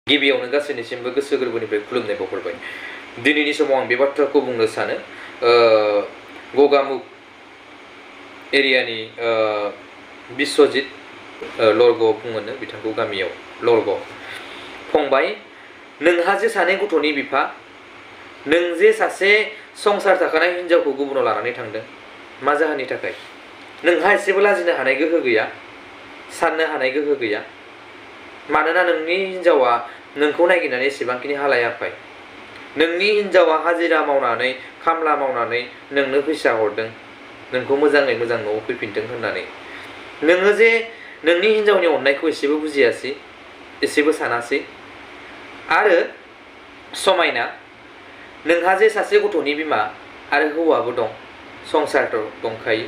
गिबियावनो गासैनिसिमबो गोसो गोरबोनिफ्राय खुलुमनाय बावहरबाय। दिनैनि समाव आं बे बाथ्राखौ बुंनो सानो गगामुग एरियानि बिश्वजित लरग बुङोनो बिथांखौ गामियाव लरग फंबाय, नोंहा जे सानै गथ'नि बिफा, नों जे सासे संसार थाखानाय हिनजावखौ गुबुनाव लानानै थांदों, मा जाहोननि थाखाय? नोंहा एसेबो लाजिनो हानाय गोहो गैया, साननो हानाय गोहो गैया। मानोना नोंनि हिनजावा नोंखौ नागिरनानै एसेबांखिनि हालाय हाफाय। नोंनि हिनजावा हाजिरा मावनानै खामला मावनानै नोंनो फैसा हरदों, नोंखौ मोजाङै मोजां न'आव फैफिनदों होननानै। नोङो जे नोंनि हिनजावनि अननायखौ एसेबो बुजियासै, एसेबो सानासै। आरो समायना, नोंहा जे सासे गथ'नि बिमा आरो हौवाबो दं, संसार दंखायो।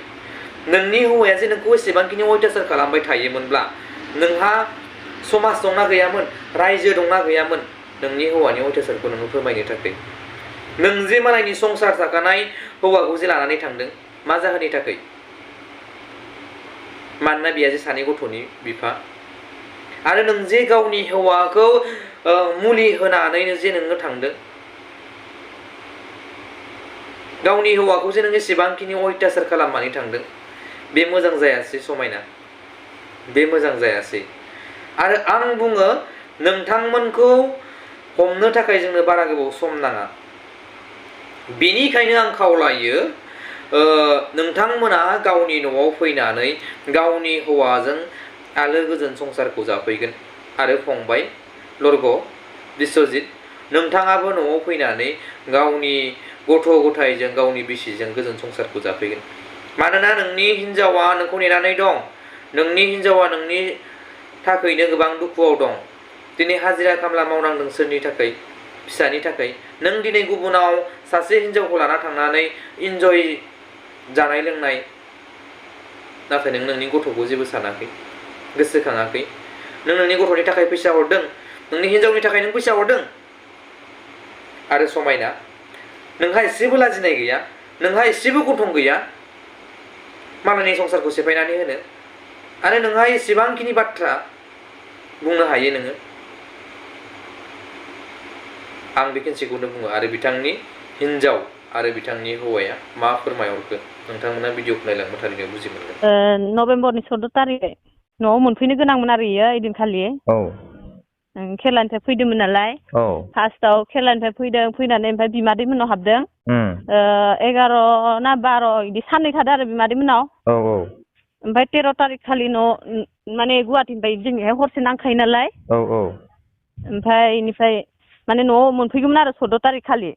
नोंनि हौवाया जे नोंखौ एसेबांखिनि अयथासार खालामबाय थायोमोनब्ला नोंहा समाज दंना गैयामोन, रायजो दंना गैयामोन नोंनि हौवानि अयथासारखौ नोङो फोरमायनो थाखाय? नों जे मालायनि संसार थाखानाय हौवाखौ जे लानानै थांदों, मा जाहोननि थाखाय? मानोना बिया जे सानै गथ'नि बिफा। आरो नों जे गावनि हौवाखौ मुलि होनानैनो जे नोङो थांदों, गावनि हौवाखौ जे नों एसेबांखिनि अयथासार खालामनानै थांदों, बे मोजां जायासै समायना, बे मोजां जायासै। आरो आं बुङो, नोंथांमोनखौ हमनो थाखाय जोंनो बारा गोबाव सम नाङा। बेनिखायनो आं खावलायो, नोंथांमोना गावनि न'आव फैनानै गावनि हौवाजों आलो गोजोन संसारखौ जाफैगोन। आरो फंबाय लरग बिश्वजित, नोंथाङाबो न'आव फैनानै गावनि गथ' गथायजों गावनि बिसिजों गोजोन संसारखौ जाफैगोन। मानोना नोंनि हिनजावा नोंखौ नेनानै दं, नोंनि हिनजावा नोंनि थाखायनो गोबां दुखुआव दं। दिनै हाजिरा खामला मावनांदों सोरनि थाखाय? फिसानि थाखाय। नों दिनै गुबुनाव सासे हिनजावखौ लाना थांनानै इन्जय जानाय लोंनाय, नाथाय नों नोंनि गथ'खौ जेबो सानाखै, गोसोखाङाखै। नों नोंनि गथ'नि थाखाय फैसा हरदों, नोंनि हिनजावनि थाखाय नों फैसा हरदों। आरो समायना, नोंहा एसेबो लाजिनाय गैया, नोंहा एसेबो गन्थं गैया मालायनि संसारखौ सेफायनानै होनो। आरो नोंहा एसेबांखिनि बाथ्रा बुंनो हायो नोङो। आं बे खेनसेखौनो बुङो। आरो बिथांनि हिनजाव आरो बिथांनि हौवाया मा फोरमायहरखो नोंथांमोना भिडिअखौ नायलांबा थारैनो बुजि मोनगोन। नभेम्बरनि 14 तारिख न'आव मोनफैनो गोनांमोन आरो इयो ओइदिनखालि। खेलानिफ्राय फैदोंमोन नालाय। फार्स्टआव खेलानिफ्राय फैदों, फैनानै ओमफ्राय बिमादै मोननाव हाबदों। 11 ना 12 बिदि साननै थादों आरो बिमादै मोननाव। ओमफ्राय 13 तारिख खालि माने गुवाहाटिनिफ्राय जोंनिहाय हरसे नांखायो नालाय। ओमफ्राय बेनिफ्राय माने न'आव मोनफैगौमोन आरो 14 तारिख खालि।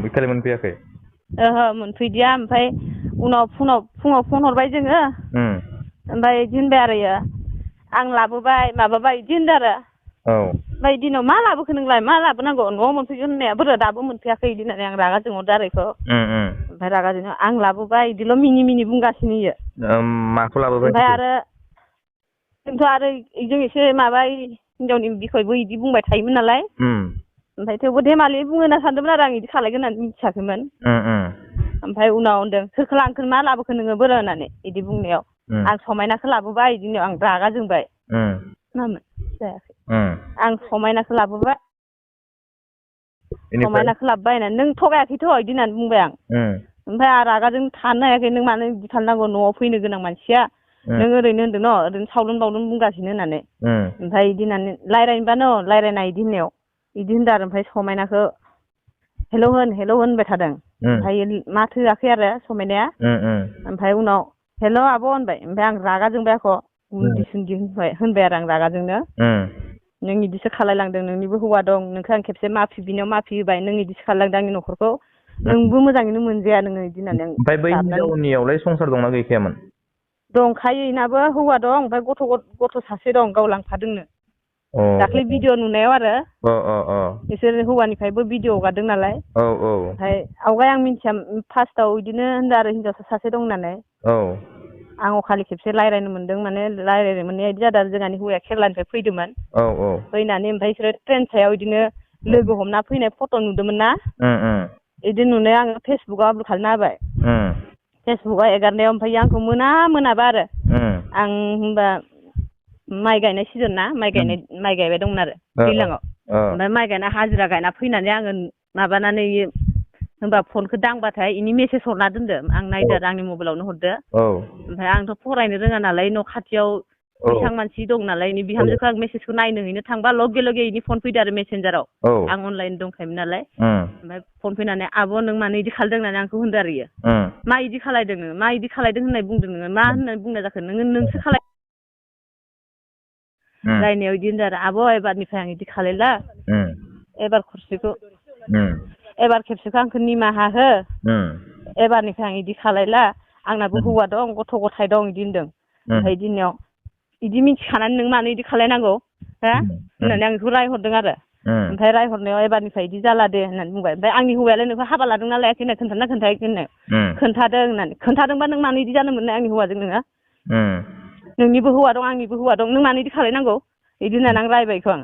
बे खालि मोनफैयाखै? ओहो, मोनफैदिया। ओमफ्राय उनाव फुङाव फन हरबाय जोङो। ओमफ्राय बिदि होनबाय आरो इयो, आं लाबोबाय माबाबाय बिदि होनदों आरो। ओमफ्राय दिनाव मा लाबोखो नोंलाय, मा लाबोनांगौ, न'आव मोनफैगोन होननाया बोरो दाबो मोनफैयाखै बिदि होननानै आं रागा जोंहरदो आरो बेखौ। ओमफ्राय रागा जोंनो आं लाबोबाय बिदिल' मिनि बुंगासिनो इयो। माखौ लाबोबाय? ओमफ्राय आरो जोंथ' आरो जों एसे माबा हिनजावनि बिखयबो बिदि बुंबाय थायोमोन नालाय। ओमफ्राय थेवबो धेमालि बुङो होनना सानदोंमोन आरो आं बिदि खालायगोन होननानै मिथियाखैमोन। ओमफ्राय उनाव होनदों, सोरखौ लांखो, मा लाबोखो नोङो बोरो होननानै बिदि बुंनायाव, आं समायनाखौ लाबोबाय बिदिनो आं रागा जोंबाय। मामोन जायाखै, आं समायनाखौ लाबोबाय, समायनाखौ लाबोबाय होननानै, नों थगायाखैथ' बिदि होननानै बुंबाय आं। ओमफ्राय आं रागाजों थानो हायाखै, नों मानो बिदि खालामनांगौ, न'आव फैनो गोनां मानसिया, नों ओरैनो होनदों न', ओरैनो सावलुन बावलुन बुंगासिनो होननानै। ओमफ्राय बिदि होननानै रायज्लायनोबा न' रायज्लायनाय बिदि होननायाव बिदि होनदों आरो। ओमफ्राय समायनाखौ हेल' होनबाय थादों। ओमफ्राय माथो होआखै आरो समायनाया। ओमफ्राय उनाव हेल' आब' होनबाय। ओमफ्राय आं रागा जोंबाय आख' उन्दि सुन्दि होनबाय आरो आं रागाजोंनो। नों बिदिसो खालायलांदों, नोंनिबो हौवा दं, नोंखौ आं खेबसे माफि बिनायाव माफि होबाय, नों बिदिसो खालायलांदों आंनि न'खरखौ, नोंबो मोजाङैनो मोनजाया नोङो बिदि होननानै। ओमफ्राय बै हिनजावनियावलाय संसार दंना गैखायामोन? दंखायो, इनाबो हौवा दं, ओमफ्राय गथ' सासे दं, गाव लांफादोंनो। दाख्लै भिडिअ नुनायाव आरो बिसोर हौवानिफ्रायबो भिडिअ हगारदों नालाय। ओमफ्राय आवगाय आं मिन्थिया, फार्स्टआव बिदिनो होनदों आरो हिनजावसा सासे दं होननानै। आं अखालि खेबसे रायज्लायनो मोनदों, माने रायज्लायनो मोननाया बिदि जादों आरो जोंहानि हौवाया केरेलानिफ्राय फैदोंमोन। फैनानै ओमफ्राय बिसोरो ट्रेन सायाव बिदिनो लोगो हमना फैनाय फट' नुदोंमोन ना। बिदि नुनायाव आङो फेसबुकआव आपल'ड खालामना होबाय। फेसबुकआव एगारनायाव ओमफ्राय आंखौ मोनाबा आरो आं होनबा माइ गायनाय सिजोन ना, माइ गायबाय दंमोन आरो दैज्लाङाव। ओमफ्राय माइ गायना हाजिरा गायना फैनानै आङो माबानानै होनबा फनखौ दांबाथाय इनि मेसेज हरना दोनदो आं नायदो आरो आंनि मबाइलावनो हरदो ओमफ्राय आंथ' फरायनो रोङा नालाय न' खाथियाव बेसां मानसि दं नालाय इनि बिहामजोखौ आं मेसेजखौ नायनो हैनो थांबा लगे लगे इनि फन फैदो आरो मेसेन्जाराव आं अनलाइन दंखायोमोन नालाय ओमफ्राय फन फैनानै आब' नों मानो इदि खालायदों होननानै आंखौ होनदो आरो इयो मा इदि खालायदों नोङो मा इदि खालायदों होननाय बुंदों नोङो मा होननानै बुंनाय जाखो नोंसो खालाय रायनायाव इदि होनदो आरो आब' एबारनिफ्राय आं इदि खालायला एबार खेबसेखौ आंखौ निमाहा हो एबारनिफ्राय आं इदि खालायला आंनाबो हौवा दं गथ' गथाय दं इदि होनदों ओमफ्राय दिनाव इदि मिथिखानानै नों मानो इदि खालायनांगौ हा होननानै आं बेखौ रायहरदों आरो ओमफ्राय रायहरनायाव एबारनिफ्राय इदि जाला दे होननानै बुंबाय ओमफ्राय आंनि हौवायालाय नोंखौ हाबा लादोंना लायाखै होनना खोन्थाना खोन्थायाखै होननो खोन्थादों होननानै खोन्थादोंबा नों मानो इदि जानो मोननाय आंनि हौवाजों नोङो नोंनिबो हौवा दं आंनिबो हौवा दं नों मानो इदि खालायनांगौ इदि होननानै आं रायबाय बेखौ आं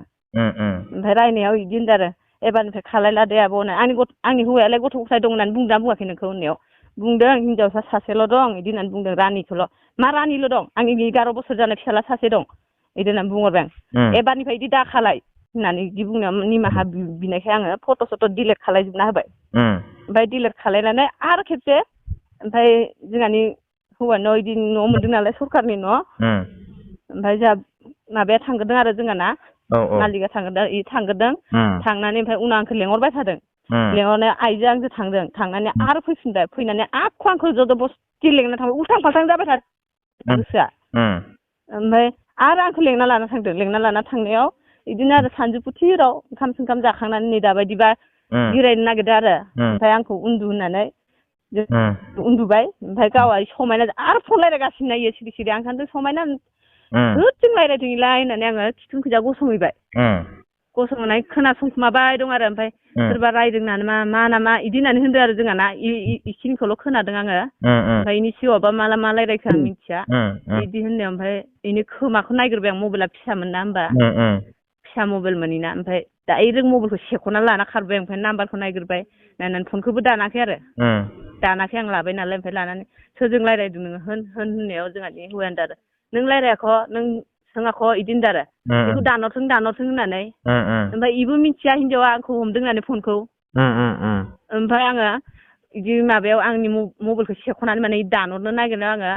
ओमफ्राय रायनायाव इदि होनदों आरो एबारनिफ्राय खालायला दे आब' आंनि हौवायालाय गथ' गथाय दं होननानै बुंदोंना बुङाखै नोंखौ होननायाव बुंदों हिनजावसा सासेल' दं इदि होननानै बुंदों रानिखौल' मा रानिल' दं आंनि 11 बोसोर जानाय फिसाला सासे दं इदि होननानै बुंहरबाय आं एबारनिफ्राय इदि दाखालाय होननानै इदि बुंनायाव निमाहा बिनायखाय आङो फट' सट' डिलेट खालायजोबना होबाय ओमफ्राय डिलेट खालायनानै आरो खेबसे ओमफ्राय जोंहानि हौवानि न' इदि न' मोनदों नालाय सरखारनि न' ओमफ्राय जोंहा माबाया थांग्रोदों आरो जोंहाना मालिकआ थांग्रोदों थांनानै ओमफ्राय उनाव आंखौ लेंहरबाय थादों लेंहरनाय आइजो आंजों थांदों थांनानै आरो फैफिनबाय फैनानै आखौ आंखौ जबरदस्ति लेंना थांबाय उल्थां फाल्थां जाबाय थादों गोसोआ ओमफ्राय आरो आंखौ लेंना लाना थांदों लेंना लाना थांनायाव बिदिनो आरो सानजौफुथिराव ओंखाम जाखांनानै नै दाबायदिबा जिरायनो नागिरदों आरो ओमफ्राय आंखौ उन्दु होननानै उन्दुबाय ओमफ्राय गावहा समायना आरो फन रायलायगासिनो नायो सिरि सिरि आं सानदों समायना होदजों रायलायदों इलाय होननानै आङो खिथुखैजा गसंहैबाय गसंनानै खोनासंखुमाबाय दं आरो ओमफ्राय सोरबा रायदों नामा इदि होननानै होनदों आरो जोंहाना इखिनिखौल' खोनादों आङो ओमफ्राय इनि सिगाङावबा मा रायलायखो आं मिथिया इदि होननायाव ओमफ्राय इनि खोमाखौ नायग्रोबाय आं मबाइला फिसामोन ना होमबा फिसा मबाइल मोनैना ओमफ्राय डाइरेक्ट मबाइलखौ सेख'ना लाना खारबाय ओमफ्राय नाम्बारखौ नायग्रोबाय नायनानै फनखौबो दानाखै आरो दानाखै आं लाबाय नालाय ओमफ्राय लानानै सोरजों रायलायदों नोङो होननायाव जोंहानि हौवाया होनदों आरो नों रायलायाख' नों सोङाख' इदि होनदों आरो बेखौ दानहरथों होननानै ओमफ्राय इबो मिथिया हिनजावा आंखौ हमदों होननानै फनखौ ओमफ्राय आङो इदि माबायाव आंनि मबाइलखौ सेख'नानै माने दानहरनो नागिरनायाव आङो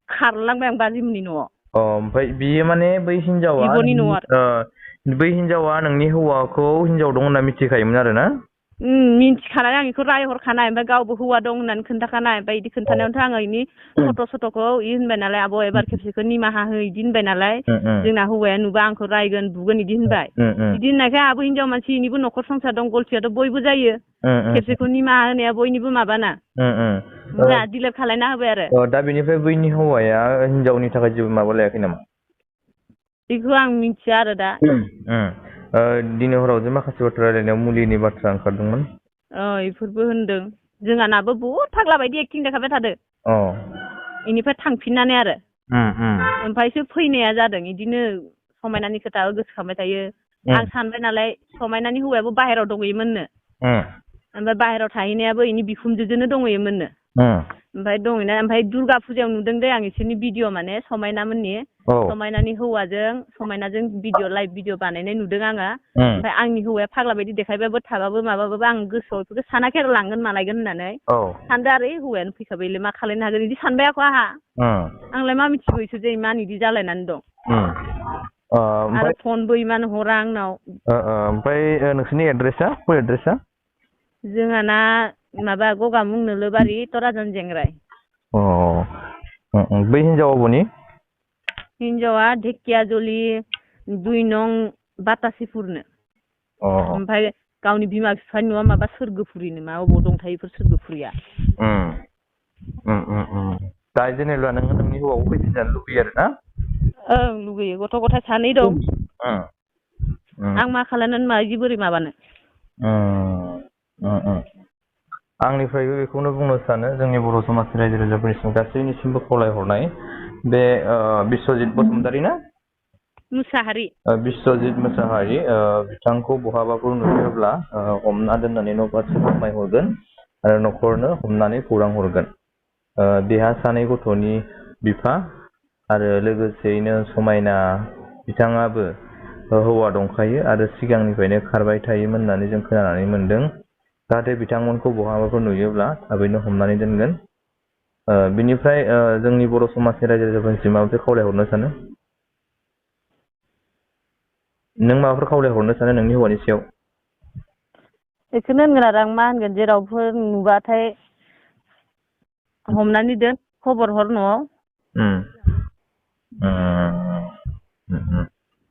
खारलांबाय आं बाजैमोननि न'आव ओमफ्राय बियो माने बै हिनजावा बिब'नि न'आव आरो बै हिनजावा नोंनि हौवाखौ हिनजाव दं होनना मिथिखायोमोन आरो ना मिथिखानाय आं बेखौ रायहरखानाय ओमफ्राय गावबो हौवा दं होननानै खोन्थाखानाय ओमफ्राय बिदि खोन्थानायावथ' आङो इनि फट'खौ होनबाय नालाय आब' एबार खेबसेखौ निमाहा हो इदि होनबाय नालाय जोंना हौवाया नुबा आंखौ रायगोन बुगोन इदि होनबाय इदि होननायखाय आंहाबो हिनजाव मानसि इनिबो न'खर संसार दं गलथियाथ' बयबो जायो खेबसेखौ निमाहा होनाया बयनिबो माबाना ओमफ्राय डिलेट खालायना होबाय आरो दा बेनिफ्राय बैनि हौवाया हिनजावनि थाखाय जेबो माबा लायाखै नामा बेखौ आं मिथिया आरो दा दिनै हराव जे माखासे बाथ्रा रायलायनायाव मुलिनि बाथ्रा ओंखारदोंमोन इफोरबो होनदों जोंहानाबो बहुद फाग्ला बायदि एक्टिं देखायबाय थादों इनिफ्राय थांफिननानै आरो ओमफ्रायसो फैनाया जादों इदिनो समायनानि खोथा गोसोखांबाय थायो आं सानबाय नालाय समायनानि हौवायाबो बाहेरायाव दंहैयोमोननो ओमफ्राय बाहेरायाव थाहैनायाबो इनि बिखुनजोजोंनो दंहैयोमोननो ओमफ्राय दंहैना ओमफ्राय दुर्गा फुजायाव नुदों दे आं इसोरनि भिडिअ माने समायनामोननि समायनानि हौवाजों समायनाजों लाइभ भिडिअ बानायनाय नुदों आङो ओमफ्राय आंनि हौवाया फाग्ला बायदि देखायबाबो थाबाबो माबाबाबो आं गोसोआव बेफोरखौ सानाखै आरो लांगोन मालायगोन होननानै सानदों आरो हौवायानो फैखाबायलै मा खालायनो हागोन बिदि सानबाय आंखौ आंलाय मा मिथिगौ इसोर जे इमान इदि जालायनानै दं आरो फनबो इमान हरा आंनाव ओमफ्राय नोंसोरनि एड्रेसा फुल एड्रेसा जोंहाना माबा गगामुग नोलोबारि तराजन जेंराय बै हिनजावा बनि हिनजावा ढेकियाजुलि 2 नं बातासिपुरनो ओमफ्राय गावनि बिमा बिफानि न'आ माबा सोरगोफुरिनो मा अबाव दंथायो बेफोर सोरगोफुरिया दा जेनेबा नोङो नोंनि हौवाखौ फैफिन जानो लुबैयो आरो ना लुगैयो गथ' गथाय 2 दं आं मा खालामनानै मादि बोरै माबानो आंनिफ्रायबो बेखौनो बुंनो सानो जोंनि बर' समाजनि रायजो राजाफोरनिसिम गासैनिसिमबो खावलायहरनाय बे बिस्वजित बसुमतारी ना बिस्वजित मोसाहारि बिथांखौ बहाबाफोर नुयोब्ला हमना दोननानै न' फारसे फोरमायहरगोन आरो न'खरनो हमनानै खौरां हरगोन बेहा 2 गथ'नि बिफा आरो लोगोसेयैनो समायना बिथाङाबो हौवा दंखायो आरो सिगांनिफ्रायनो खारबाय थायोमोन होननानै जों खोनानानै मोनदों। जाहाथे बिथांमोनखौ बहाबाफोर नुयोब्ला थाबैनो हमनानै दोनगोन। बिनिफ्राय जोंनि बर' समाजनि रायजो राजाफोरनिसिम माबाफोर खावलायहरनो सानो? नों माबाफोर खावलायहरनो सानो नोंनि हौवानि सायाव? बेखौनो होनगोन आरो आं मा होनगोन जेरावफोर नुबाथाय हमनानै दोन खबर हर न'आव।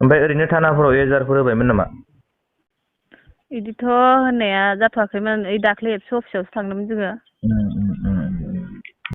ओमफ्राय ओरैनो थानाफोराव एजारफोर होबायमोन नामा? बिदिथ' होननाया जाथ'वाखैमोन ओइ दाख्लै एबसु अफिसावसो थांदोंमोन जोङो।